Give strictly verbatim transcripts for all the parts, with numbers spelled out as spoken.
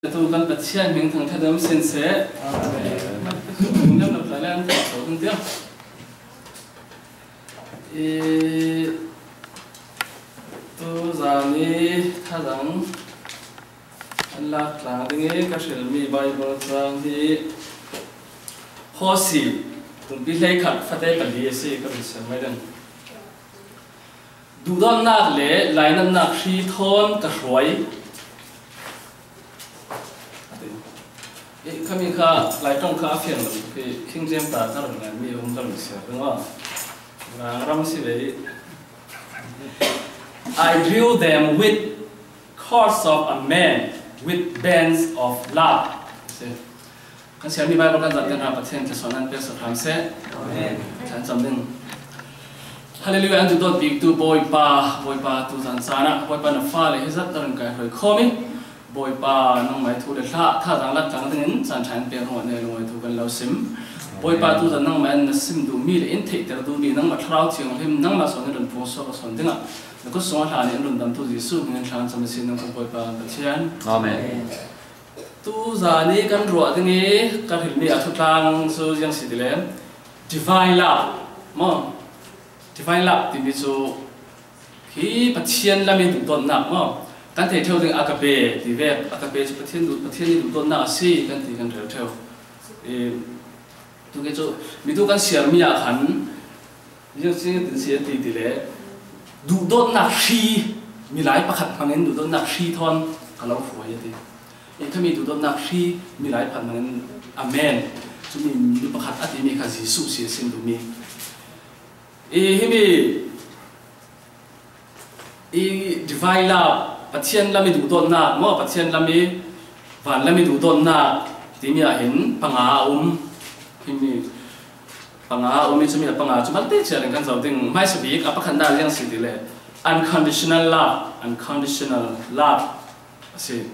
Tu kan Pathian hming thangṭhat dam sin seh. Amen. Lungdam lo tlai le an thei so kan tia. I tu zani thadang an lak tlang ding i ka hrilmi Bible chang hi Hosea tumpi hleikhat fate pali a si ka hrilsiam mai ding. Duhdawtnak le lainatnak hri thawn ka hruai. Eh, khami kha, Lai ṭawng kha a fiang lo, khi King James ta ka rawn ngan mi um ka rawn siar ding a. Nang ram si ve. "I drew them with cords of a man, with bands of love." Si. Kan siarmi Bible kan zat kan hna Pathian thlasawn an pek sak hram seh. Amen. Kan cam ding. Hallelujah, an duhdawt bik tu Bawipa, Bawipa tu zan caan ah, Bawipa na fale hi zat na rin kai hruai khawm i, Bawipa nangmai thu le hla, thazaang lat tlang dingin caan ṭha in pek ruangah na lungawi thu kan lo sim. Bawipa tu zan nangmai an na sim duhmi le in theihter duhmi nangmah Thlarau Thianghlim, nangmah sawn in run phung suak a sawn dingah, na kut sungah hlan in run damtu Jesuh hmingin thla kan cam a si nang kan Bawipa Pathian. Amen. Tu zani kan ruah ding i ka hrilmi a thutlang cu ziang si ti le, divine love maw? Divine love timi cu hi Pathian lam i duhdawtnak maw? Kan thei ṭheu ding agape ti vek, agape cu Pathian duh, Pathian i duhdawtnak a si kan ti kan rel ṭheu. I, tu ke cu mi tu kan siarmi ah khan, ziang si tin si a ti ti le, duhdawtnak hri, milai pakhat hmangin duhdawtnak hri thawn ka lo hruai a ti. I khami duhdawtnak hri milai pakhat hmangin, amen, cumi mi pakhat a timi kha Jesuh si a sin duhmi. I himi i divine love, Pathian lam i duhdawtnak maw, Pathian lam i van lam i duhdawtnak timi ah hin panga a um. Himi panga a um i cumi a panga cu malte cia in kan zoh ding. Hmaisa bik a pakhatnak ziang si ti le, unconditional love, unconditional love a si.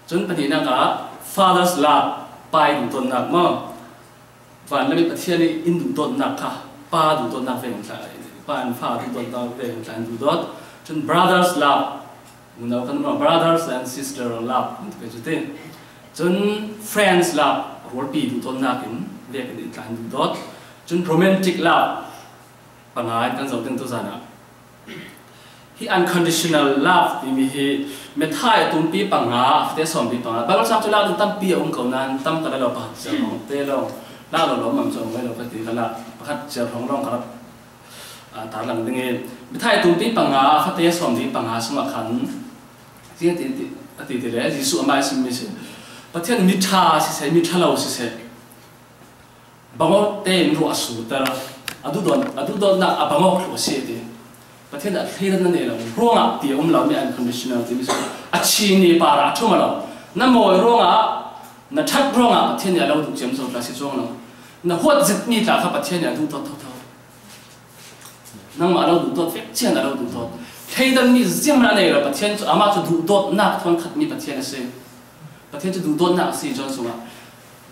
Cun pahnihnak ah father's love, pa i duhdawtnak maw? Van lam i Pathian i in duhdawtnak kha pa duhdawtnak ve in tla, pa in fa duhdawtnak ve in tla in duhdawt. Cun brother's love, unau kan maw, brothers and sister love kan ti cu ti. Cun friends love, rualpi duhdawtnak in ve kan in tla in duhdawt. Cun romantic love, panga in kan zoh ding tu zan ah. Hi unconditional love timi hi Matthai a tumpi panga, fate sawmpi panga. Bible chang cu lak ding tampi a um ko nain tam ka la lo pakhat cia hrawng te lo. Lak lo lo mam cu a um lo ka ti ka lak pakhat cia hrawng lawng ka rak, ah, tarlang ding i. Matthai a tumpi panga, fate sawmpi panga sungah khan ziang ti, ti, a ti ti le, Jesuh amah a simmi si. Pathian mi ṭha siseh, mi ṭha lo siseh, bangawk tein ruah a suter, a duhdawt, a duhdawtnak a bangawk thluh a si a ti. Pathian a thleidan na nei lo ruangah ti a um lo, mi unconditional timi cu a chini par a ṭhum a lo. Na mawi ruangah, na ṭhat ruangah Pathian nih a lo duh ciamco tla si cuang lo. Na huat zetmi tla kha Pathian nih a duhdawt thotho. Nangmah a lo duhdawt vek cian a lo duhdawt. Thleidanmi zianghman a nei lo, Pathian cu amah cu duhdawtnak thawn khatmi Pathian a si. Pathian cu duhdawtnak a si, John sungah.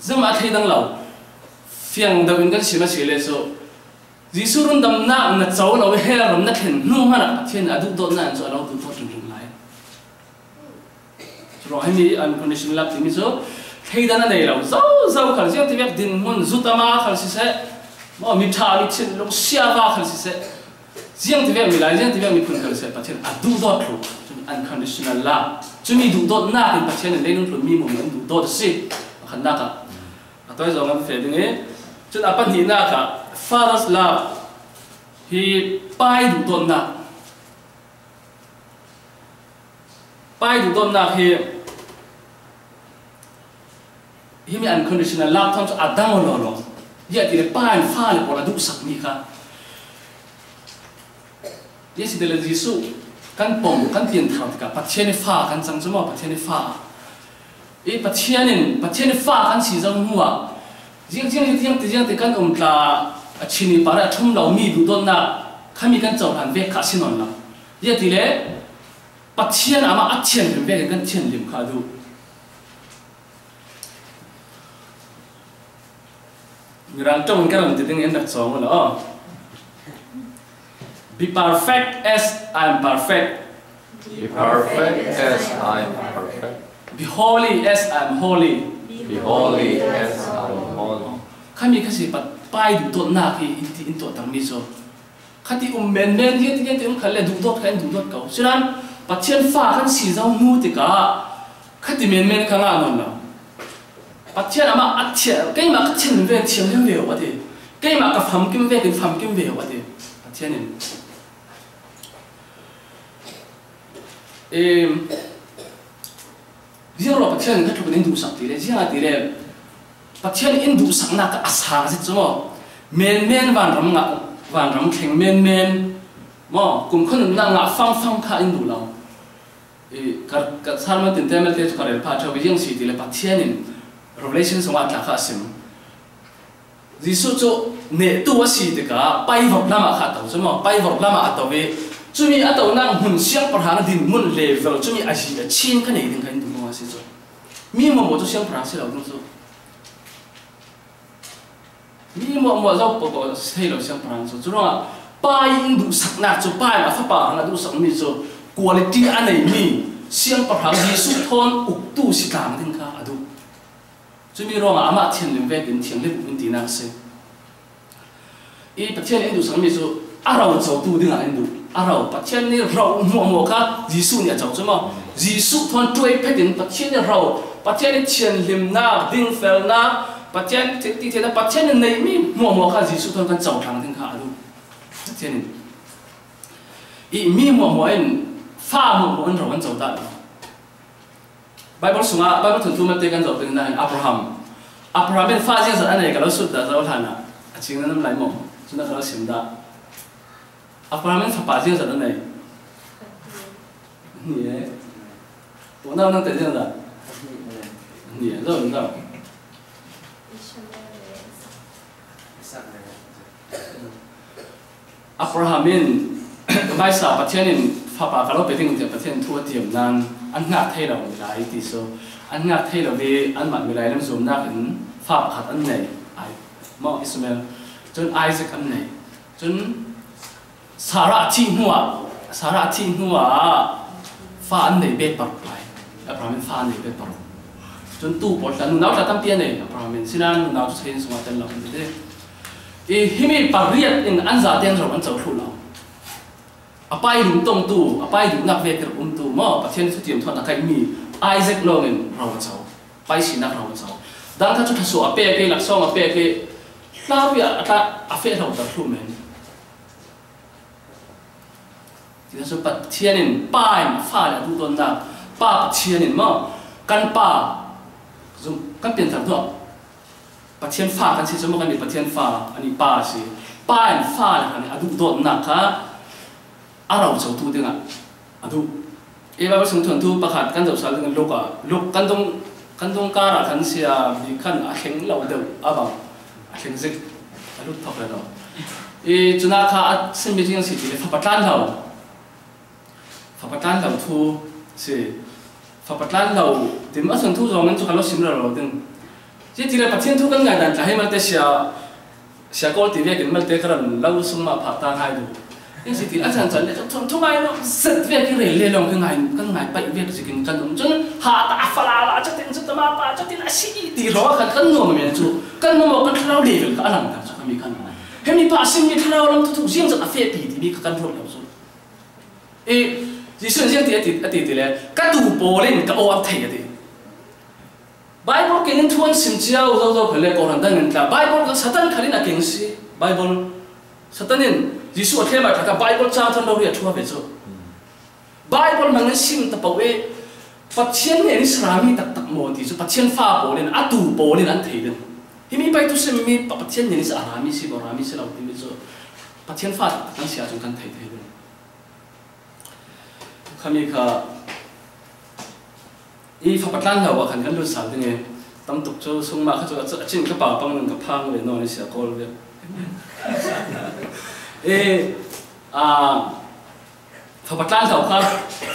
Zianghman a thleidan lo. Fiang deuh in kan sim a si le cu, Jesuh rundamnak na co lo i hell ram na thlen hnu hmanh ah Pathian nih a duhdawtnak in cu a lo duhdawt hrimhrim lai. Curuangah himi unconditional love timi cu thleidan a nei lo, zozo khal, ziang tivek dinhmun, zutama khal siseh, maw, mi ṭha, mi thinlung, siava khal siseh, ziang tivek mi lai, ziang tivek miphun khal siseh, Pathian a duhdawt thluh, unconditional love. Cumi duhdawtnak in Pathian in leilung tlun mi hmuahhmuah in duhdawt a si. Pakhatnak ah a tawi zong an feh ding i, cun a pahnihnak ah father's love hi pa i duhdawtnak. Pa i duhdawtnak hi, himi unconditional love thawn cu a dang aw lawlaw. Ziah ti le pa in fale pawl a duhsakmi kha. Ziah si ti le Jesuh kan pom, kan pianthar tikah Pathian i fa kan cang cu maw, Pathian i fa. I Pathian in, Pathian i fa kan si zo hnu ah, ziang, ziang, ziang ti, ziang ti kan um tla, a chini par a ṭhum lo mi duhdawtnak khami kan cohlan vek kha a si nawn lo. Ziah ti le, Pathian amah a thianhlim vekin kan thianhlim kha a duh. Mirang ṭong in ka ram ti ding in rak cawng u law. Be perfect as I am perfect. Be perfect as I am perfect. Be holy as I am holy. Be holy as I am holy. Khami kha si pa, Pa i duhdawtnak hi in ti in tuah takmi cu. Khati um menmen, hiati, hiati um khat le duhdawt kha in duhdawt ko. Sinan Pathian fa kan si zo hnu tikah khati menmen kha ngah nawn lo. Pathian amah a thian, keimah ka thianhlim ve, thianhlim ve uh a ti. Keimah ka famkim ve, kin famkim ve uh a ti. Pathian in. Em, ziang ruah Pathian in ka tluk in duhsak ti le, ziang a ti le, Pathian in duhsaknak a sang a si cu maw? Menmen vanram ngah, vanram thleng menmen maw? Kumkhua nunnak ngah fangfang kha in duh lo. I, ka, ka sermon tinte malte cu ka rel phah ṭheu i ziang si ti le, Pathian in Revelation sungah tla kha a sim. Jesuh cu nehtu a si tikah paivorh lamah kha a to cu maw? Paivorh lamah a to i cumi a tonak hmun siangpahrang dinhmun level cumi a zi a chin kha nei ding kha in duh a si cu. Mi hmuahhmuah cu siangpahrang si lo ding cu. Mi hmuahhmuah zo paoh paoh si thei lo siangpahrang cu. Curuangah Pa i in duhsaknak cu, Pa in a Fapa hang a duhsakmi cu quality a neimi siangpahrang Jesuh thawn uktu si tlang ding kha a duh. Cumi ruangah amah thianhlim vekin thianghlim in tinak a si. I Pathian in duhsakmi cu a rocotu dingah in duh. A ro, Pathian nih ro hmuahhmuah kha Jesuh nih a co cu maw? Jesuh thawn ṭuai phetin Pathian nih ro, Pathian nih thianhlimnak, dingfelnak, Pathian ti, ti, Pathian nih neihmi hmuahhmuah kha Jesuh thawn kan co thlang ding kha a duh. Pathian in. I mi hmuahhmuah in fa hmuahhmuah in ro an co dah lo. Bible sungah, Bible thuntu malte kan zoh ding nain Abraham. Abraham in fa ziangzat a nei ka lo sut dah zo hlan ah. A cing nan lai maw? Cun a ka lo sim dah. Abraham in fapa ziangzat a nei. Ni e. Unau nang te ziangzat. Ni e, zo, zo. Abraham in ka hmaisa Pathian in fapa ka lo pe ding tiah Pathian thu a tiam nain an hngak thei lo milai ti so, an hngak thei lo i anmah milai lam zuamnak in fa pakhat an nei. Ai, maw Ishmael, cun Isaac an nei. Cun Sarah a thih hnuah, Sarah a thih hnuah fa an nei bet paruk lai. Abraham in fa an nei bet paruk. Cun tu pawl tla, nunau tla tampi a nei. Abraham in sinain nunau cu seiin sungah tel lo an ti. I himi pariat in an zaten ro an co thluh lo. A pai lungtongtu, a pai duhnak vek umtu maw, Pathian thutiam thawn a kaihmi Isaac lawngin ro a co. Pai sinak ro a co. Dang kha cu thluasuah a pek i, laksawng a pek i, hla piah a tla a feh hloter thluh men. Cucu Pathian in Pa in a fale a duhdawtnak, Pa Pathian in maw, kan Pa, zumh, kan pianthar tuah. Pathian fa kan si cu maw, kan i Pathian fa, an i Pa a si. Pa in fale kan a duhdawtnak kha a rocotu dingah a duh. I Bible sung thuanthu pakhat kan zoh sal ding Luka, Luk kan dung, kan dung kar ah kan sia bik khan a thleng lo deuh a bang, a thleng zik, a lut thok le lo. I cunah kha a simmi ding si ti le fapa tlan lo. Fapa tlan lo thu si. Fapa tlan lo tim a thuanthu zong in cu kha lo sim lo lo ding. Cuti le Pathian thu kan ngai dan tla hei malte sia Sia Kawl ti vekin malte ka ram lo sung mah phah ta ngai duh. Eng si ti a chan chan le thum thum ngai lo zet vek i rel le lawng ka ngai, kan ngai paih vek zikin kan um cun ha ta a fala la catin cu tama pa catin a si ti rawh kan kan nuam men cu kan nuam kan thlarau level ka a lang ta cu kami kan. Hemi pa a simmi thlarau lam tu tu ziang zat a feh pi ti mi ka kan ruat lo cu. I Jesuh in ziang ti a ti, a ti ti le ka tu pawl in ka aw an thei a ti. Bible keng in thu an sim cio zozo khan le kawhhran dang in tla. Bible kha Satan khan in a keng si. Bible, Satan in Jesuh a thlem ah tla kha Bible ca thawn rori a ṭhua ve cu. Bible hmang in sim ta paoh i Pathian nih an i sarami taktak maw ti cu Pathian fa pawl in, a tu pawl in an thei ding. Himi pai tu sim mi Pa-, Pathian nih an i sa a rami si maw, rami si lo timi cu Pathian fa taktak kan si ahcun kan thei thei ding. Khami kha i fapa tlan lo ah khan kan lut sal ding i tam tuk cu sungmah kha cu a cin ka pa pang nan ka phang ve nawn i sia kawl ve. I, a, fapa tlan lo kha,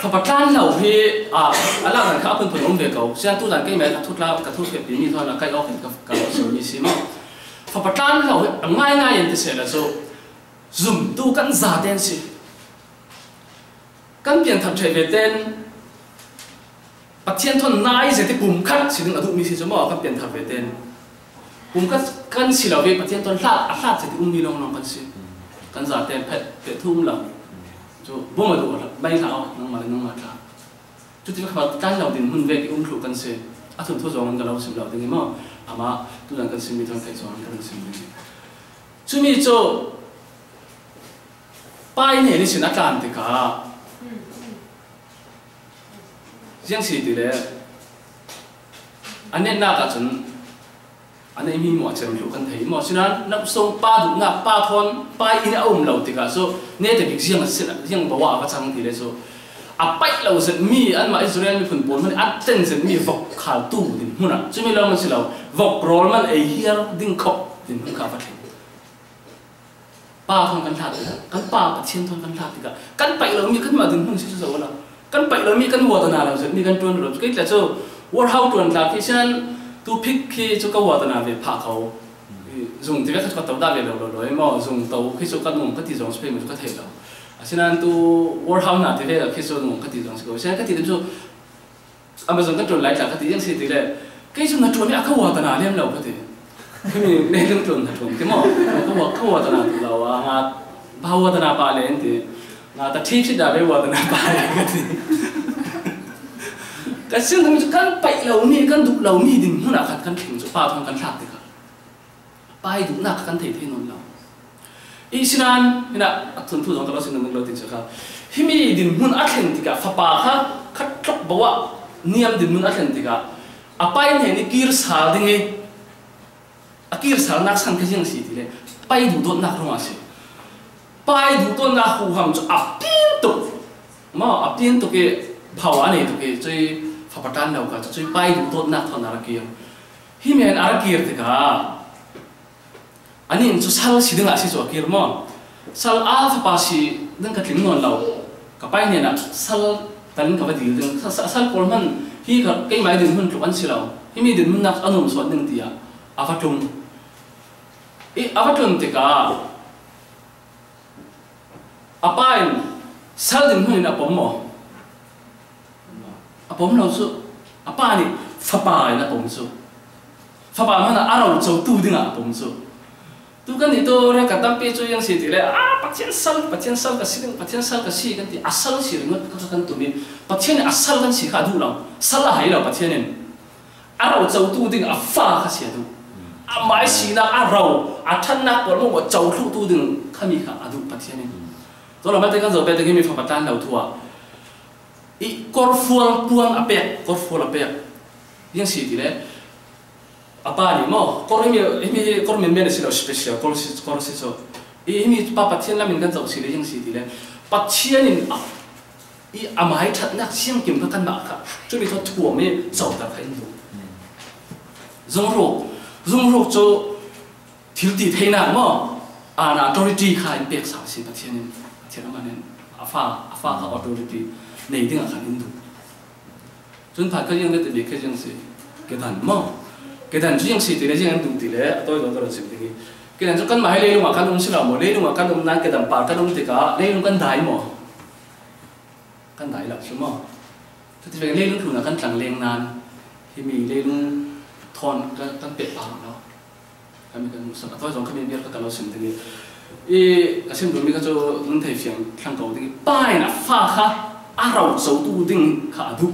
fapa tlan lo hi, a, a lak nan kha a phunphun um ve ko. Sia tu zan keimah ka thutla, ka thu feh pi mi thawn a kai awk in ka, ka lo sim mi si maw. Fapa tlan lo hi a ngaingai in ti seh la cu zumtu kan zaten si. Kan pianthar ṭheh ve ten Pathian thawn nai zet i pumkhat si ding a duh mi si cu maw kan pianthar ve ten. Pumkhat kan si lo ve, Pathian thawn hlat, a hlat zet i ummi lawnglawng kan si. Kan zate phet, phet thu um lo. Cu bum a duh a hlat, mai hlah aw, nangmah le nangmah tla. Cuti kha tan lo dinhmun vek i um thluh kan si. A thun thu zong an ka lo sim lo ding i maw? Amah tuzan kan simmi thawn theih zong an ka lo sim ding i. Cumi cu pa i hnen ihsin a tlan tikah ziang si ti le a netnak ahcun a neihmi maw a cem thluh kan thei maw? Sinain nak sung pa duhnak, pa thawn, pa inn a um lo tikah cu nete bik ziang a si, ziang bo ah a va cang ti le cu a paih lo zetmi, anmah Israel miphun pawl hmanh a ten zetmi vok khaltu dinhmun ah, cumi lo man si lo, vok rawl man ei hiar ding khawh dinhmun kha a va thleng. Pa thawn kan hlat tikah, kan Pa Pathian thawn kan hlat tikah, kan paih lomi kanmah dinhmun si cu zoh a la. Kan paih lomi kan uatana lo zetmi kan ṭuan lo. Kei tla cu worhau ṭuan tla khi sian tu phik khi cu ka uatana ve phah ko. Zung tivek kha cu ka to dah ve lo lo lo maw? Zung to khi cu ka nuam ka ti zong si pei maw cu ka theih lo. Asinain tu worhau na tivek khi cu nuam ka ti zong si ko. Sian ka ti cu Amazon kan ṭuan lai tla ka ti, ziang si ti le, kei cu na ṭuan i a ka uatana lem lo ka ti. Khimi nei lung ṭuan na ṭuan ti maw? Ka ua, ka uatana ti lo a, nga ba uatana pa le an ti. Nga ta thi phit dah ve uatana pa le ka ti. Ka sin cu kan paih lomi, kan duh lomi dinhmun ah khat kan thleng cu pa thawn kan hlat tikah. Pa i duhnak kha kan thei thei nawn lo. Ihsinan, hinah a thun thu zong ka lo sim ding lo ti cu kha. Himi dinhmun a thlen tikah fapa kha khat tlok bo ah niam dinhmun a thlen tikah a pa i hnen i kir sal ding i a kir salnak san kha ziang si ti le pa i duhdawtnak ruangah a si. Pa i duhdawtnak huham cu a pian tuk maw, a pian tuk i pho a nei tuk i cui fapa ṭan lo kha cu cui pa i duhdawtnak thawn a ra kir. Hi men a ra kir tikah a nih cu sal si dingah a si cu a kir maw? Sal a fapa si ding ka tling nawn lo. Ka pa i hnenah sal tal in ka va dil ding. Sa-, sa-, sal pawl hman hi ka, keimah i dinhmun tluk an si lo. Himi dinhmunnak a nuam sual ding tiah a va tlung. I a va tlun tikah a pa in sal dinhmun in a pom maw? A pom lo cu, a pa nih fapa in a pom cu. Fapa hmanah a rocotu dingah a pom cu. Tu kan nih tu rian kan tampi cu ziang si ti le, a Pathian sal, Pathian sal ka si ding, Pathian sal ka si kan ti, a sal si ringawt kha kan tum i, Pathian nih a sal kan si kha a duh lo, sal a hei lo Pathian in. A rocotu ding a fa kha si a duh. Amah i sinak a ro, a ṭhatnak pawl hmuh a co thluhtu ding khami kha a duh Pathian in. Tua lo malte kan zoh pek ding himi fapa tlan lo thu ah i korfual puan a pek, korfual a pek. Ziang si ti le, a pa nih maw, kor himi, himi kor menmen a si lo, special kor si, kor si cu. I himi pa Pathian lam in kan zoh si le, ziang si ti le, Pathian in a, i a mai ṭhatnak siangkim kha kanmah kha cumi kha thuam i zohter kha in duh. Zunghruk, zunghruk cu thil ti theinak maw? An authority kha in pek sa a si Pathian in. Pathian amah nih a fa, a fa kha authority nei dingah khan in duh. Cun phan kha ziang le ti bik kha ziang si. Kedan maw? Kedan cu ziang si ti le ziang an duh ti le a tawi tawi tawi sim ding i. Kedan cu kanmah hi leilung ah kan um si lo maw? Leilung ah kan um nain kedan par kan um tikah leilung kan dai maw? Kan dai lo si maw? Cuti vek leilung tlun ah kan tlang leng nain himi leilung thawn kan, kan peh pah lo. Khami kan hmuhsak a tawi zong khami biar kha ka lo sim ding i, i ka sim duhmi kha cu nun thei fiang thlang ko ding i, pa in a fa kha a rocotu ding kha a duh.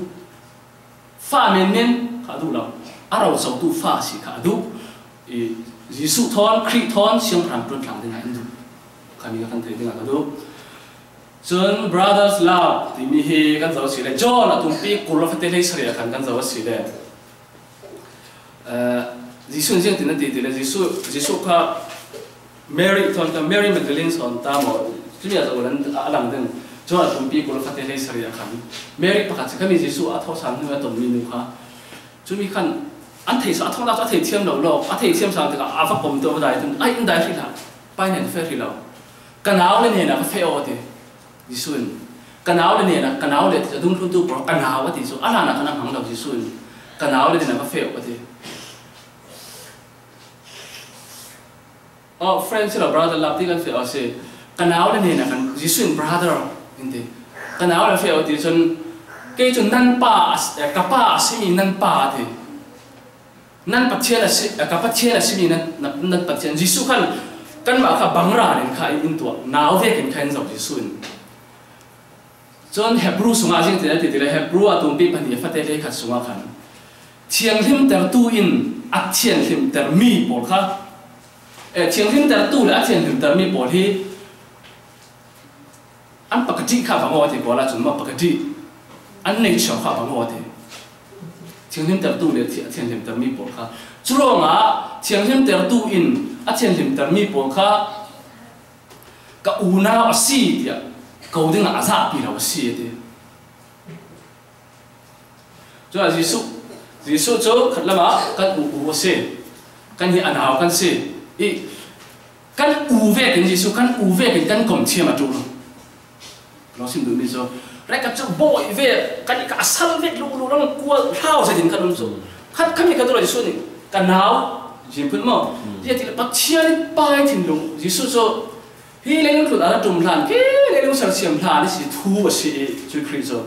Fa menmen kha a duh lo, a rocotu fa si kha a duh. I Jesuh thawn, Khrih thawn, siangpahrang ṭuan tlang dingah in duh. Khami kha kan thei dingah ka duh. Cun brothers love timi hi kan zoh a si le, John a tumpi kul a fate hlei sarih a khan kan zoh a si le, eh, Jesuh in ziang tin a ti ti le, Jesuh, Jesuh kha Mary thawn kha, Mary Magdalene sawn ta maw? Cumi ah zoh a lang ding. John a tumpi kul a fate hlei sarih a khan Mary pakhat si khami Jesuh a thawhsang hnu a tonmi nu kha. Cumi khan an theihsah, a thawhnak cu a thei thiam lo lo, a thei thiam sang tikah a va pom tu a va dai tun, ai, in dai hrih hlah, pa in ka feh hrih lo. Ka nau le hnenah ka feh aw a ti. Jesuh in, ka nau le hnenah, ka nau le a dungthluntu pawl, ka nau a ti cu, a hlanah khan a hmang lo Jesuh in, ka nau le hnenah ka feh aw a ti. Oh, friend si lo, brother love ti kan feh aw si. Ka nau le hnenah kan, Jesuh in brother in ti. Ka nau le feh aw ti cun, Kei cu nan pa a si, eh, ka pa a simi nan pa a ti. Nan Pathian a si, eh, ka Pathian a simi nan, nan, nan Pathian. Jesuh khan kanmah kha bangrang in kha in, in tuah. Nau vekin kha in zoh Jesuh in. Cun Hebru sungah ziang tin a ti ti le, Hebru a tumpi pahnih a fate hleikhat sungah khan thianghlimtertu in a thianhlimtermi pawl kha, eh, thianghlimtertu le a thianhlimtermi pawl hi an pakati kha bang aw ti, Kawl ah cun maw pakati, an nature kha bang aw ti. Thianghlimtertu le thi-, a thianhlimtermi pawl kha. Curuangah thianghlimtertu in a thianhlimtermi pawl kha ka unau a si tiah ko dingah a zahpi lo a si a ti. Cun Jesuh, Jesuh cu khatlam ah kan u, u a si. Kan hi a nau kan si. I kan u vekin, Jesuh kan u vekin kan kom thiam a ṭul. Lo sim duhmi cu, rek ka cu bawi ve, kan i ka a sal vek lulu lang kua hlau zetin kan um cu. Khat, khat mi ka tu lo Jesuh nih, ka nau, Jesuh phun maw? Hmm. Ziah ti le Pathian pai thinlung, Jesuh cu hi leilung tlun a ṭum hlan, khi leilung sersiam hlan a si thu a si i, cu Khrih cu.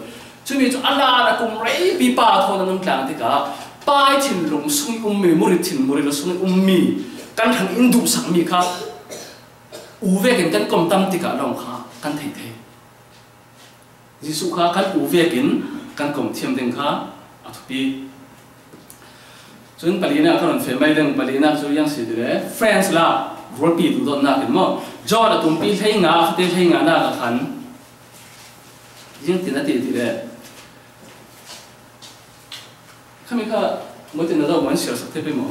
Cumi cu a hlan a kum reipi pa thawn an um tlang tikah, pai thinlung sung i ummi, murit thin, murit lo sung i ummi, kan hrang in duhsakmi kha, u vekin kan kom tam tikah lawng kha kan theih thei. Jesuh kha kan u vekin kan kom thiam ding kha a thupi. Cun palinak ka run feh mai ding, palinak cu ziang si ti le, friends la, rualpi duhdawtnak in maw? John a tumpi hleinga, a fate hleinganak ah khan ziang tin a ti ti le, khami kha maw tin na zoh maw, an siar sak thei pei maw?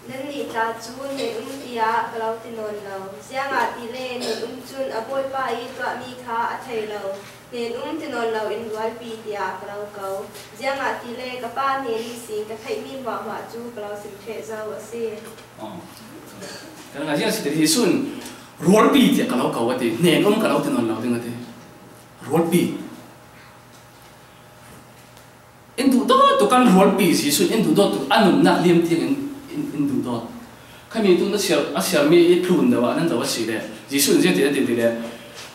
Nannih tla cu hnen um tiah ka lo ti nawn lo, ziangahtile hnen um cun a bawipa i tuahmi kha a thei lo. Hnen um ti nawn loin rualpi tiah ka lo ko, ziangahtile ka Pa hnen ihsin ka theihmi hmuahhmuah cu ka lo sim ṭheh zo a si. Oh. Kan ngah ziang si ti Jesuh in rualpi tiah ka lo ko a ti, hnen um ka lo ti nawn lo ding a ti. Rualpi. In duhdawt tu kan rualpi Jesuh in duhdawt tu a nunnak liam tiang in, in, in duhdawt. Khami tu na siar, a siarmi i tlun deuh ah nan zoh a si le, Jesuh in ziatin a ti ti le,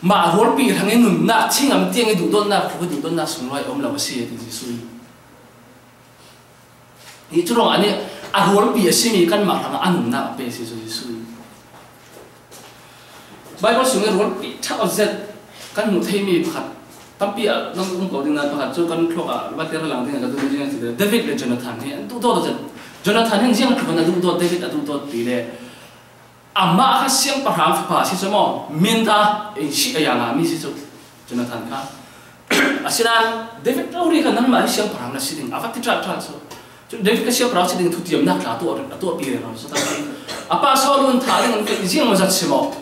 mah rualpi hrang in nunnak, thingam tiang i duhdawtnak, tluk i duhdawtnak sunglawi a um lo a si, a ti Jesuh in. Hi cu ruangah nih a rualpi a simi kanmah hrangah a nunnak a pe a si cu Jesuh in. Baibal sungih rualpi ṭha zet kan hmuh theimi pakhat, tampi ah nan um ko ding nain pakhat cu kan thluak ah va ter lang ding a ka duh ding a si. David le Jonathan hi an duhdawt zet. Jonathan hin ziang tluk in a duhdawt, David a duhdawt ti le amah kha siangpahrang fapa si cu maw, minta in si a ya ngami si cu Jonathan kha. Asinain David rori kha nangmah hi siangpahrang na si ding a va ti ṭalṭal cu. Cun David kha siangpahrang si ding thutiamnak tla a tuah, a tuahpi rero cu. A pa Saul in thah ding an ziang maw zat si maw?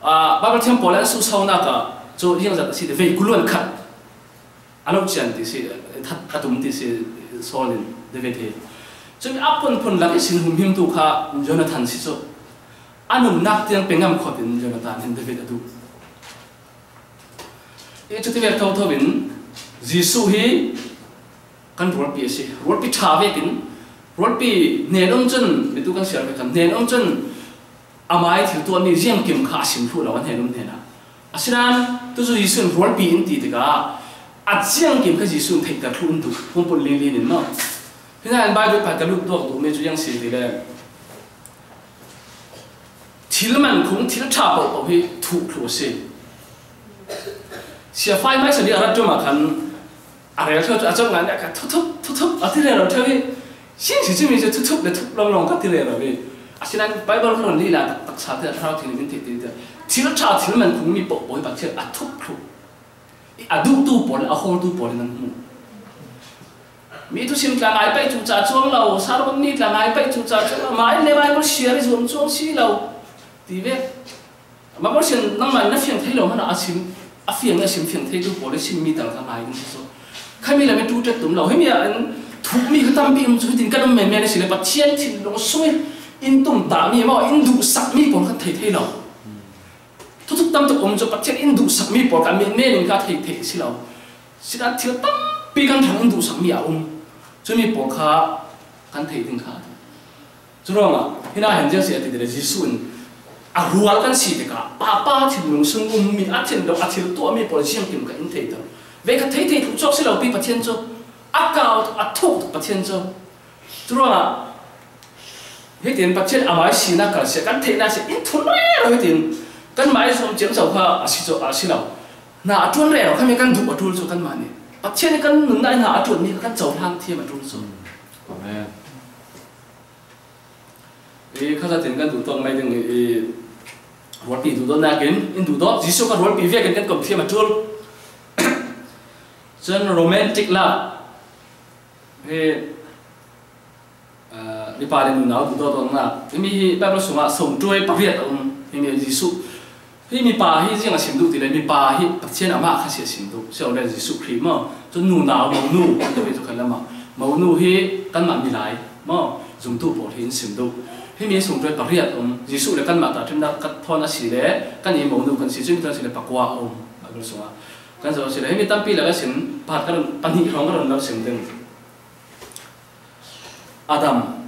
Ah, Baibal thiam pawl an suhsonak ah cu ziangzat a si ti, vei kuluan khat a lo cian ti si, that a tum ti si Saul in David hi. Cun a phunphun lak ihsin humhimtu kha Jonathan si cu. A nunnak tiang pe ngam khawh in Jonathan hin David a duh. I cuti vek thotho in Jesuh hi kan rualpi a si. Rualpi ṭha vekin, rualpi hnen um cun, mitu kan siar ve khan, hnen um cun amah i thil tuahmi ziangkim kha a sim thluh lo, a hnen um hnenah. Asinain tucu Jesuh in rualpi in ti tikah a ziangkim kha Jesuh in theihter thluh in duh, pumpulh linglin in maw? Hinain Baibal pa ka lut tuak duhmi cu ziang si ti le, thil mankhung, thil ṭha paohpaoh hi thuh thluh a si. Siafai hmaisa bik a rat ṭum ah khan a rel ṭheu cu a cawk ngai ah kha thuthup, thuthup a ti rero ṭheu hi. Sing si cumi cu thuthup le thup lawnglawng kha ti rero hi. Asinain Baibal kha rawn lila taktak sa te a Thlarau Thianghlim in theih te te. Thil ṭha, thil mankhung mi paohpaoh hi Pathian a thup thluh. I a duhtu pawl le a hawltu pawl in an hmuh. Mi thusim tla ngai paih cu ca cuang lo, sermon mi tla ngai paih cu ca cuang lo, mah in le Baibal siar i zuam cuang si lo ti ve. Baibal siar nangmah in na fiang thei lo hmanh ah a sim, a fiang, a sim fiang theitu pawl le simmi tal kha ngai ding si cu. Khami lam i ṭuṭet tum lo. Himi ah an thukmi kha tampi um cu hitin kan um menmen a si le Pathian thinlung sung in in tumtahmi maw, in duhsakmi pawl kha thei thei lo. Thuthup tam tuk um cu Pathian in duhsakmi pawl kha menmen in kha thei thei a si lo. Sinain thil tampi kan hrang in duhsakmi a um. Cumi pawl kha kan theih ding kha. Curuangah, hinah hin ziang si a ti ti le Jesuh in A rual kan si tikah, pa, pa thinlung sung um mi, a thinlung, a thil tuah mi pawl ziangkim kha in thei ta. Ve kha thei thei thluh chuak si lo pi Pathian cu, a kau tuk, a thuk tuk Pathian cu. Curuangah, hitin Pathian amah sinak kal si, kan theihnak si, in thun rero hitin, kanmah i zuam ciamco kha a si cu, a si lo. Na a ṭuan rero, khami kan duh a ṭul cu kanmah nih. Pathian nih kan nunnak i na a ṭuanmi kha kan cohlang thiam a ṭul cu. Amen. I khazatin kan duh tawk mai ding i, i rualpi duhdawtnak in, in duhdawt, Jesuh kha rualpi vekin kan kom thiam a ṭul. Cun romantic love hi, ah, mipa le nunau duhdawt awknak, himi hi Baibal sungah sawngṭuai pariat a um, himi Jesuh Hi mipa hi ziang a sim duh ti le, mipa hi Pathian amah kha si a sim duh. Si lo le Jesuh Khrih maw? Cun nunau, monu kan ti ve cu khan lamah. Monu hi kanmah milai maw? Zumtu pawl hi in sim duh. Himi sungṭuai pariat um. Jesuh le kanmah tahṭhimnak kan thawn a si le, kan i monu kan si, cumi thawn a si le pakua a um. Baibal sungah kan zoh a si le, himi tampi le ka sim, pakhat ka run, pahnih hrawng ka run lo sim ding. Adam.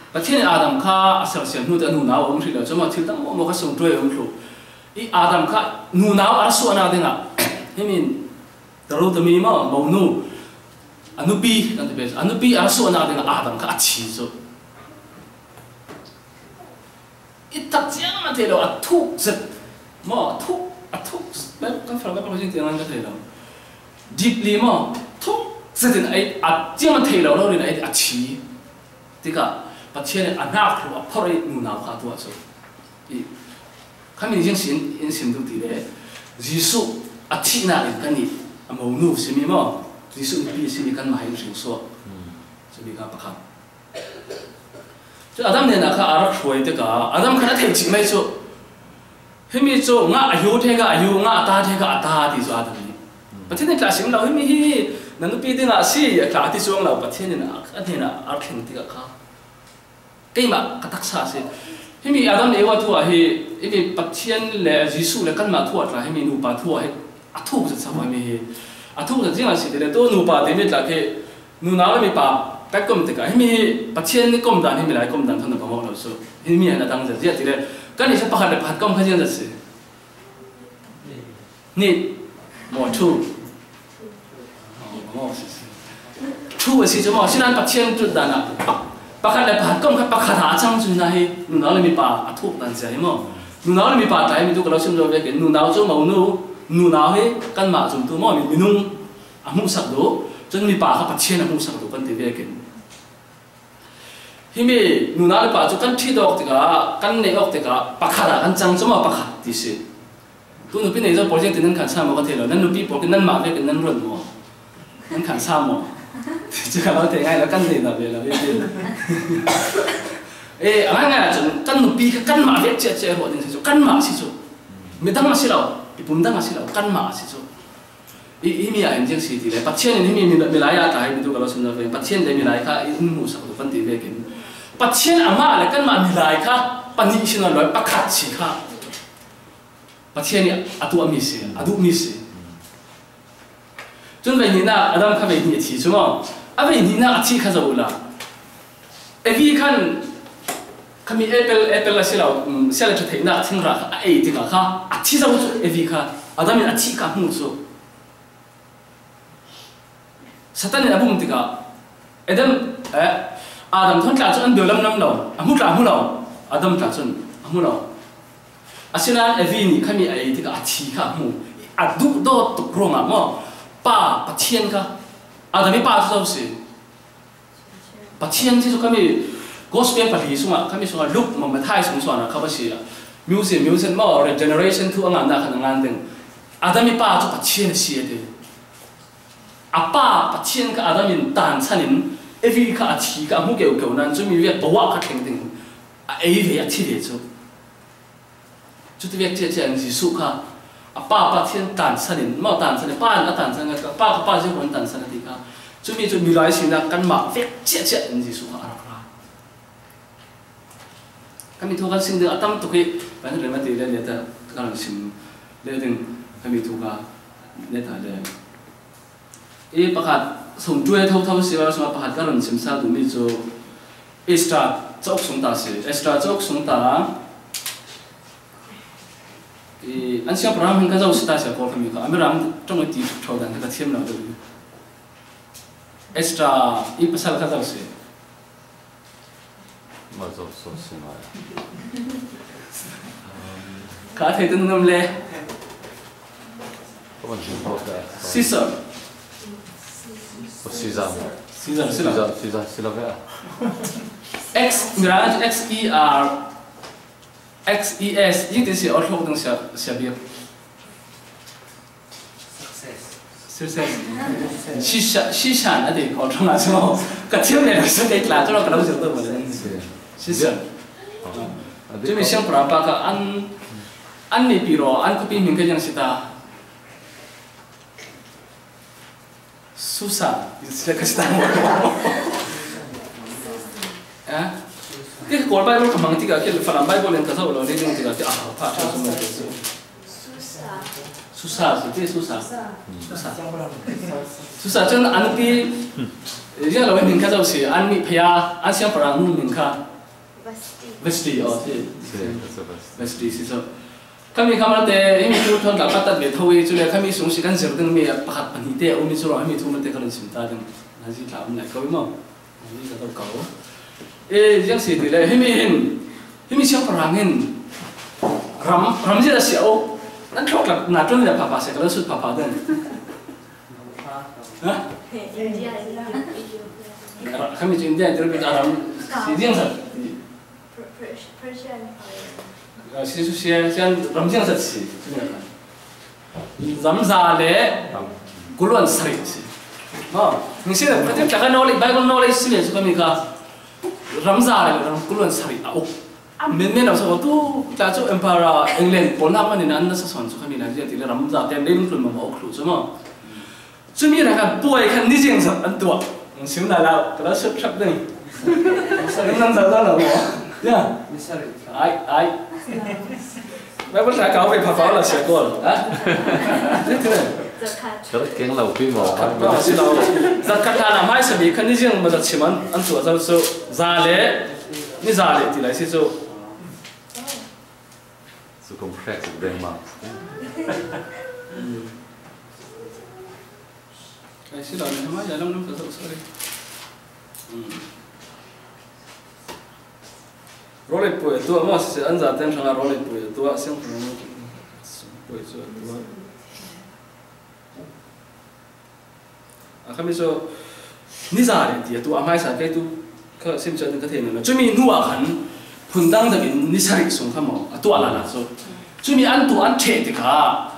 Pathian in Adam kha a sersiam hnu te a nunau a um hrih lo, cumaw thil dang maw kha sungṭuai a um thluh. I Adam kha nunau a ra suahnak dingah, himi in the root mi maw, monu, a nupi kan ti pei, a nupi a ra suahnak dingah Adam kha a thi cu. I tak ciang a thei lo, a thuk zet maw, a thuk, a thuk, kan fal kan fal tiang ka thei lo. Deeply maw, thuk zetin a, a ciang a thei lo lo in a, a thi. Tikah Pathian in a hnak hlu a phorh i nunau kha a tuah cu. I, khami ziang si in, in sim duh ti le, Jesuh a thihnak in kan i a monu simi maw, Jesuh nupi simi kanmah in hring suak. Cumi kha pakhat. Cu Adam hnenah kha a rak hruai tikah Adam khan a theih cih mai cu. Himi cu ngah a yu, ṭhe ka a yu, ngah a ta, ṭhe ka a ta ti cu Adam nih. Pathian nih tla sim lo, himi hi na nupi dingah a si, a tla ti cuang lo, Pathian in a, a hnenah a rak thleng tikah kha. Keimah ka taksa a si. Himi Adam le Eva thu ah hi, himi Pathian le Jesuh le kanmah thu ah tla, himi nupa thu ah hi a thuk zet so himi hi. A thuk zet ziang a si ti le, tu nupa timi tla khi, nunau le mipa kan kom tikah, himi hi Pathian nih kom dan, himi lai kom dan thawn a bang awk lo cu. Himi an a dang zet ziah ti le, kan i sa pakhat le pakhat kom kha ziang zet si. Nih, maw, thu. Maw, si, si. Thu a si cu maw, sinan Pathian ṭut dan ah pa-, pakhat le pakhat kom kha pakhat ah a cang cu hna hi, nunau le mipa a thuk dan cia hi maw. Nunau le mipa tla hi mi tu ka lo sim zo vekin, nunau cu monu, nunau hi kanmah zumtu maw, mi, minung a hmuhsak duh, cun mipa kha Pathian a hmuhsak duh kan ti vekin. Himi nunau le pa cu kan ṭhit awk tikah, kan neih awk tikah, pakhat ah kan cang cu maw pakhat ti si. Tu nupi nei zo pawl ziangtin nan khan sa maw ka thei lo, nan nupi pawl kin nanmah vekin nan ruat maw? Nan khan sa maw? Cu ka lo thei ngai lo, kan nei lo ve lo, ve ve. Eh, a ngai ngai ahcun kan nupi kha kanmah vek ciahciah ruah ding si cu, kanmah si cu. Midang a si lo, i pum dang a si lo, kanmah a si cu. I, himi ah hin ziang si ti le, Pathian in himi mi, milai ah ta hi mi tu ka lo sim lo ve, Pathian le milai kha in hmuhsak lo kan ti vekin. Pathian amah le kanmah milai kha pahnih si nawn lo, pakhat si kha Pathian nih a tuahmi si, a duhmi si. Cun vei hnihnak, Adam kha vei hnih a thi cu maw? A vei hnihnak a thih kha zoh uhla. Evi khan, khami apple, apple a si lo, um, sia le ṭha theihnak thingrah kha a ei tikah kha, a thi zo cu Evi kha, Adam in a thih kha a hmu cu. Satan in a bum tikah, Adam, eh, Adam thawn tla cu an bia lamlam lo, a hmu tla hmu lo, Adam tla cun a hmu lo. Asinain Evi nih khami a ei tikah a thi kha a hmu. A duhdawt tuk ruangah maw, Pa, Pathian kha, Adam i pa cu zo si. Pathian cu khami Gospel pali sungah, khami sungah Luke maw Matthai sung suan ah kha va si. Museum, museum maw, regeneration thu a ngannak khan a ngan ding. Adam i pa cu Pathian a si a ti. A pa Pathian kha Adam in tansan in Evi kha a thi kha a hmu keukeu nan cumi viat poah kha thleng ding a ei ve, a thi ve cu. Cuti vek ciahciah in Jesuh kha a pa Pathian tansan in, mau tansan in, pa in a tansan kha, pa kha pa Jehovah in tansan a ti kha. Cumi cu milai sinak kanmah vek ciahciah in Jesuh kha a rak ra. Kan mi thu kan sim ding a tam tuk i, kan hrem a ti le, le ta kan sim le ding kan mi thu ka le ta le. I pakhat sungṭuai thotho si lo, sungah pakhat ka run simsa duhmi cu Easter Cauk sung ta si, Ezra cauk sung ta. I, an siangpahrang hming kha zo si ta sia Kawl khami kha. A mirang tawng i ti tho dan ka thiam lo deuh. Ezra i pasal kha zo si. Ma zo so si ma. Ka thei tu nam le. Ka man hming ko ka. Caesar. O Caesar. Caesar, Caesar. Caesar, Caesar, Caesar ve a. X, mirang X E R, X E S, i ti si or thok dang sia, sia biak. Success. Success. Shisha, shisha na de ko thong a so. Ka thiam le so ke tla to ka lo zir to mo le. Shisha. Cumi siangpahrang pa kha an, an ni pi ro, an khuapi hming kha yang si ta. Susa, ka si ta mo. Eh? Ti Kawl Bible ka mang ti ka ki Falam Bible in ka zo lo ni ding ti ka ki a pa cha so mo. Susa, si ti Susa. Susa. Susa chun an pi ya lo min ka zo si, an ni phaya, an siangpahrang nu min kha. Vesti. Vesti, oh, si. Si, that's a Vesti. Vesti, si so. Khami kha malte, himi thu thon ka patat ve tho i, chule khami sung si kan zir ding mi pakhat pahnih te, umi chu ro, himi thu malte ka lun sim ta ding. Na zi tla um lai ko i mo. Na zi ka to ko. E, yang si ti le, himi hin, himi siangpahrang hin, ram, ram zi da sia o. Nan thlok lak na tun le pha pha se ka lun sut pha pha ding. Ha? India, India, India. Khami chu India, India, ram, si ziang sa. Per-, Persia, Persia Empire. Ah, si su sia, sian ram ziang zat si, si nia kan. Ram za le kuluan sari si. Ma, ni si le, kati taka knowledge, Bible knowledge si le, su kami ka. Ram za le, ram kuluan sari, a uk. A men men a sa tu, ta chu Emperor England, pol na ma ni nan na sa son su kami na, ti le ram za ten le lung tun ma ma uk lu su ma. Cumi raka buai khan ni ziang zat an tuah. Sim na lau, ka la sut thap ding. Kan nan zat zat lo maw? Ya. Ai, ai. Bible ta kau ve pha pha la sia kol. Ha? Ni tu. Zakat. Ka keng lo pi maw? Zakat lo. Zakat ta na mai sa bi khan ni ziang ma zat sim an, an tuah zat su. Za le, ni za le ti lai si su. Su kong prek su deng ma. Ai, si lo ni hama ya long long ka zo, sorry. Hmm. Role pui tu, ma si an za ten thanga role pui tu, a siang pui. Pui tu. A khami chu ni za le ti a tu a hmaisa kei tu ka sim chan ka thei na. Cumi hnu a khan phun dang dang in ni sari sung kha maw, a tu a la la chu. Cumi an tu an theh ti kha.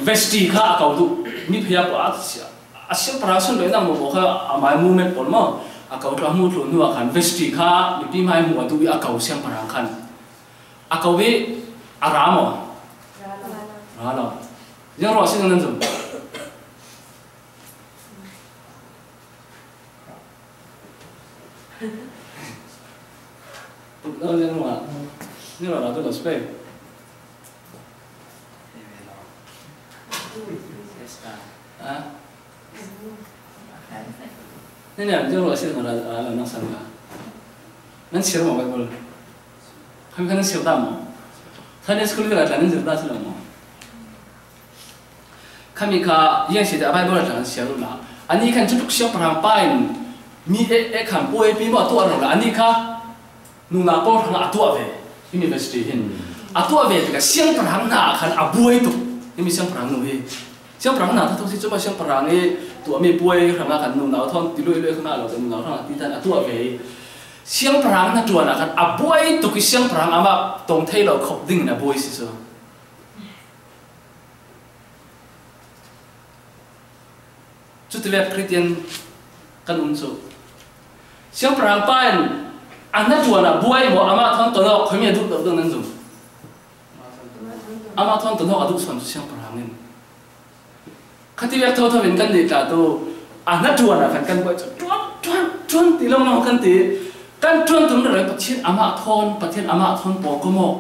Vesti kha a kau duh, mi phaya pawh a sia, a siangpahrang sun leh nang maw kha a mai mu met pawl maw, a kau thlu a hmu thlu hnu a khan Vesti kha mipi mai mu a duh i a kau siangpahrang khan. A kau i a ra maw? Ra lo. Ziang ruah si nan zum. Tuk lo ziang ruah. Ziang ruah lo tu lo spek. Ha? Ni ni a ziang ruah si nan ra lo nang san ka. Nan sir maw Bible? Khami kha nan sir ta maw? Sunday school ka la tla nan sir ta si lo maw? Khami kha, yang si te a Bible a tlang siar uh la. Ani khan cutuk siangpahrang pa in mi e, e khan puai pi maw a tuah lo la. Ani kha nuna pawl hrang a tuah ve. Himi Vesti hin. A tuah ve tika siangpahrang hna khan a buai tuk. Himi siangpahrang nu hi. Siangpahrang hna thatho si cuma siangpahrang i tuah mi puai hrang a khan nuna thawn ti lui lui khan a lo nuna hrang a ti tan a tuah ve. Siangpahrang hna tuan a khan a buai tuk i siangpahrang amah tong thei lo khop ding in a buai si cu. Cutivek Khristian kan um cu. Siangpahrang pa in a hna ṭuan ah buai maw, amah thawn tonawk khoimi a duh deuh deuh nan zum. Amah thawn tonawk a duh sawn cu siangpahrang in. Khativek thotho in kan nih tla tu a hna ṭuan ah khan kan buai cu ṭuan, ṭuan, ṭuan ti lawng lawng kan ti. Kan ṭuan tum rero Pathian amah thawn, Pathian amah thawn pawl ko maw?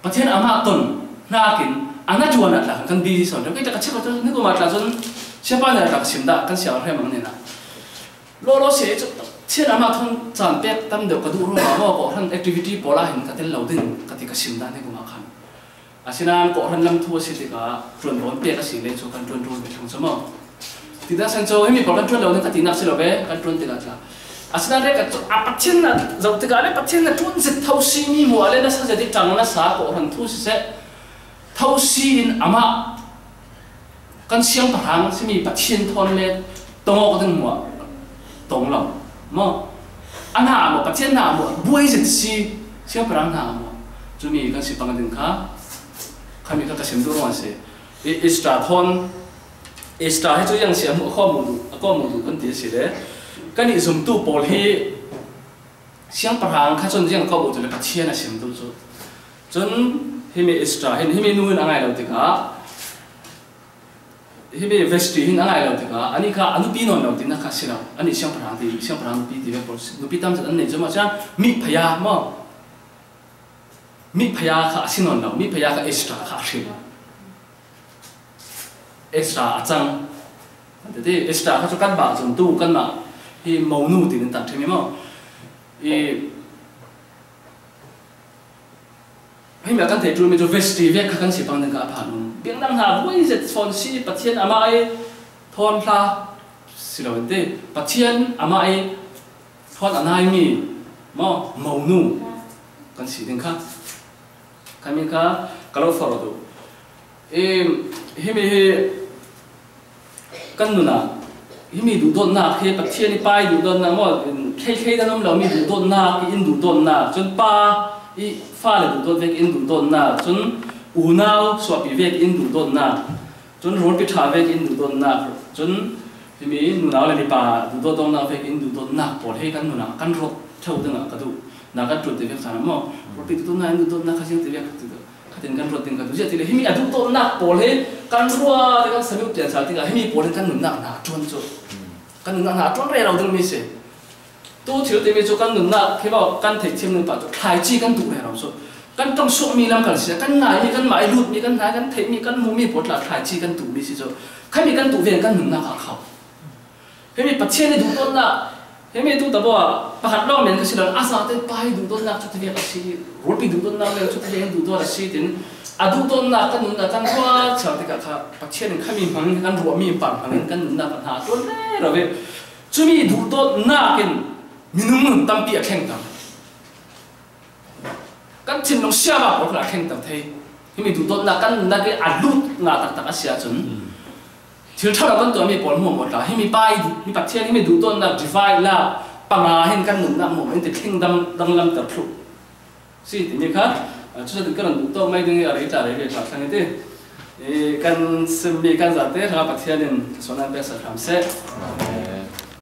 Pathian amah ton hnakin a hna ṭuan ah tla kan busy sawn. Kei tla ka chek tu ni kum ah tla cun siapa nih tla ka sim dah kan siar hrem ang nih na. Law law si cu Pathian amah thawn caan pek tam deuh ka duh ruangah maw, kawhhran activity pawl ah hin ka tel lo ding ka ti ka sim dan hi kum ah khan. Asinain kawhhran lam thu a si tikah ṭuanvo in pek a si le cu kan ṭuan ṭuan ve thlang cu maw? Ti dan san cu himi pawl kan ṭuan lo ding ka tinak si lo ve, kan ṭuan tikah tla. Asinain le ka cu, a Pathian na zoh tikah le Pathian na ṭuan zet tho si mi hmuh ah le nasa zet i ṭang nasa kawhhran thu siseh, tho si in amah kan siangpahrang simi Pathian thawn le tong awk ding hmuah tong lo maw? A hna ah maw, Pathian hna ah maw, buai zet si siangpahrang hna ah maw? Cumi kan si pang ding kha, khami kha ka sim duh ruang a si. I Ezra thawn, Ezra hi cu ziang si a hmuh, a kawh hmuh duh, a kawh hmuh duh kan ti a si le, kan i zumtu pawl hi siangpahrang kha cun ziang a kawh hmuh cu le Pathian a sim duh cu. Cun himi Ezra hin, himi nu hin a ngai lo tikah, himi Vashti hin a ngai lo tikah, anih kha a nupi nawn lo tinak kha si lo. Anih siangpahrang ti, siangpahrang nupi ti ve pawl si, nupi tam zet an nei cu maw, cun mi phaya maw? Mi phaya kha a si nawn lo, mi phaya kha Ezra kha a hrilh. Ezra a cang. Tete Ezra kha cu kan bah cun tu kanmah hi monu tiin an tak ṭhemi maw? I Himi a kan theih ṭulmi cu Vesti vek kha kan si pang ding kha a phan um. Biaknak hna buai zet fawn si, Pathian amah i thawn hla si lo in ti. Pathian amah i thawn a naimi maw, monu kan si ding kha. Khami kha ka lo forh duh. I, himi hi kan nun ah himi duhdawtnak hi Pathian i Pa i duhdawtnak maw, thleithlei dan um lo mi duhdawtnak i in duhdawtnak, cun Pa i fale duhdawt vek in duhdawtnak, cun unau suahpi vek in duhdawtnak, cun rualpi ṭha vek in duhdawtnak, cun himi nunau le mipa duhdawt dongnak vek in duhdawtnak pawl hi kan nun ah kan rawt ṭheu dingah ka duh. Na kan ṭuan ti vek caan ah maw? Rualpi duhdawtnak in duhdawtnak kha ziang ti vek ti duh. Khatin kan ruat ding kha tu ziah ti le, himi a duhdawtnak pawl hi kan ruat i kan samiuk pian sal tikah himi pawl in kan nunnak hna a ṭuan cu. Kan nunnak hna a ṭuan rero dingmi si. Tu thil timi cu kan nunnak khi maw kan theih thiam ning pah cu thlaici kan tuh rero cu. Kan ṭongsuahmi lam kan si, kan ngaimi, kanmah i lutmi, kan hna, kan theihmi, kan hmuhmi pawl tla thlaici kan tuhmi si cu. Khami kan tuh ve kan nunnak ah kho. Himi Pathian i duhdawtnak, himi tu tabaw ah pakhat lawng men ka si lo, a zate Pa i duhdawtnak cu tivek a si, rualpi duhdawtnak le cu tivek in duhdawt a si, tin a duhdawtnak kan nun ah kan ruat cio tikah kha Pathian in khami hmang in kan ruahmi par hmang in kan nunnak kan hna a ṭuan rero ve. Cumi duhdawtnak in minung nun tampi a thleng tam. Kan thinlung siama pawl kha a thleng tam thei. Himi duhdawtnak kan nunnak i a lut ngah taktak a si ahcun, thil ṭha lo kan tuahmi pawl hmuahhmuah tla, himi Pa i duh, hi Pathian himi duhdawtnak divide la panga hin kan nunnak hmuahhmuah in ti thleng dang, danglamter thluh si timi kha, ah, cucatin ka rak duh tawk mai ding i a rei tla rei ve tla thlang i ti. I kan simmi kan zate hrangah Pathian in suahnak peksak hram seh.